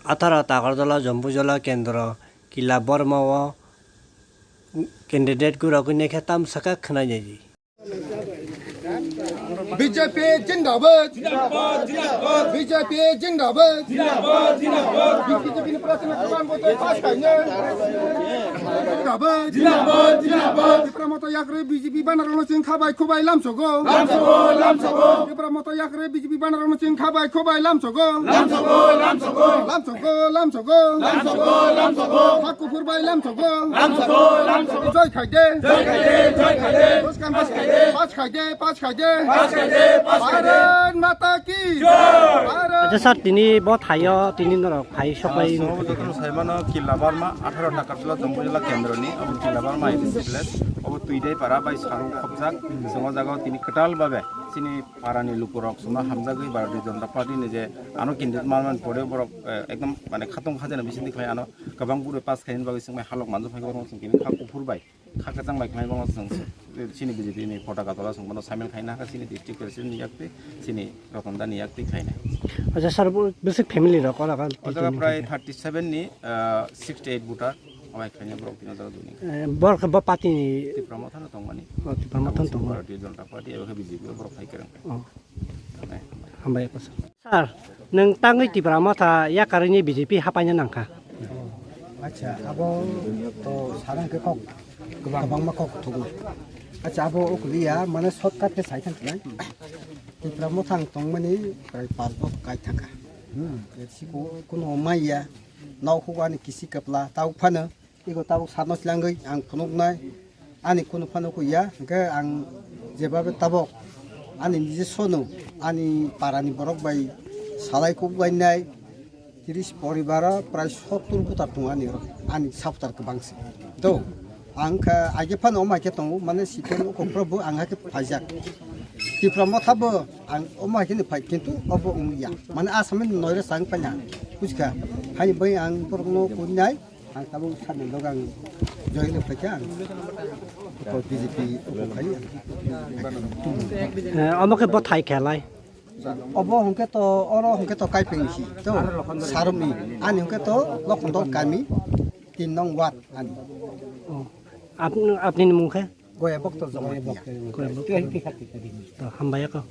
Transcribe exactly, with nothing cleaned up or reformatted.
Atharo Takarjala Jambujola Kendro Kila Borma o candidate gurogwi nekhe tam saka khwnai nai di. B J P zindabad. Zindabad, zindabad. B J P zindabad. Zindabad, zindabad. B J P ni prasna kalam bote pas kaine. Zindabad. Zindabad, zindabad. Tipra Motha yakre B J P banner no sing khabai khubai lamsogo. Lamsogo, lamsogo. Tipra Motha yakre B J P banner no sing khabai khubai lamsogo. Lamsogo, lamsogo. Lamsogo, lamsogo. Lamsogo, lamsogo. Hak kuphur bai lamsogo. Lamsogo, lamsogo. Joy khaide. Joy khaide, joy khaide. Bwskang pas khaide. Pas khaide, pas khaide. Pas khaide, pas khaide. Bharat Mata ki. Joy. Bharat. Acha sir, tini bo thaio, tini norok phai soklai. Saimano Kila Barma, atharo Takarjala Jambujola Kendroni, abo Kila Barma A D C village, abo Tuidai para bai sarung khopjak, swngo jaga tini kwtal babe, chini parani lukurok sumna hamjagwi Bharatiya Janata Party ni je ano candidate manman pore borok, eh, ekdom mane khatung khajana bising khlai ano kwbang bure pass khaini bagwi singbai halok manjak phai borok sing kini kha kuphur bai kha kwchang bai khlai borok sing chini B J P ni potaka tola sing bono saimil khaina kha chini district president ni yakti chini Ratan Da ni yakti khlainai. Acha sir, bo bwswk family rok ora kan? O jaga prai thirty seven ni, ah, sixty eight voter. Amai khaina borok tino jaga duni. Eh, borok bo party ni. Tipra Motha no tongmani. Oh, Tipra Motha no tongmani. Bharatiya Janata Party abo khe B J P borok phai kereng. Oh. Nai. Hambai ko sir. Sir, nwng tangwi Tipra Motha yakarwi ni B J P hapaina nangkha. Acha, abo to sarang ke kok kwbangma kok thugna. Acha, abo ukliya mane shortcut ke sai thang khlai. Tipra Motha ang tongmani prai pas bok kai thangkha. Hmm, sibo kuno maya. Nok huk ani kisi kapla, tabuk phano, ego tabuk satno silangwi ang phunuknai, ani kunu phano kuya, hwnkhe ang jebabe tabuk ani nije sono, ani parani borok bai salai kuk lainai, tiris poribaro prai sottur butar tongo ani oro, ani supporter kwbang se. To, ang kha aige phano omo hai khe tongo, mane C P M o kokro bo ang hakhe phaijak. Tipra Motha bo ang omo hai khe phai, kintu obo wngya. Mane asami noire sang paina, bujikha. Haini bai ang borokno kuinai, Ang tabuk sani logo ang join no phaikha ang. Ko B J P ko khai. Eh, omo khe bo thai khe lai. Obo hwnkhe to, oro hwnkhe to Kaipeng si to, Sarumni. Ani hwnkhe to Lokhondor kami, tin nong ward ani. Oh. Apni, apni ni mung khe? Goya Bokto Jamatia. Goya Bokto. To hambai ko.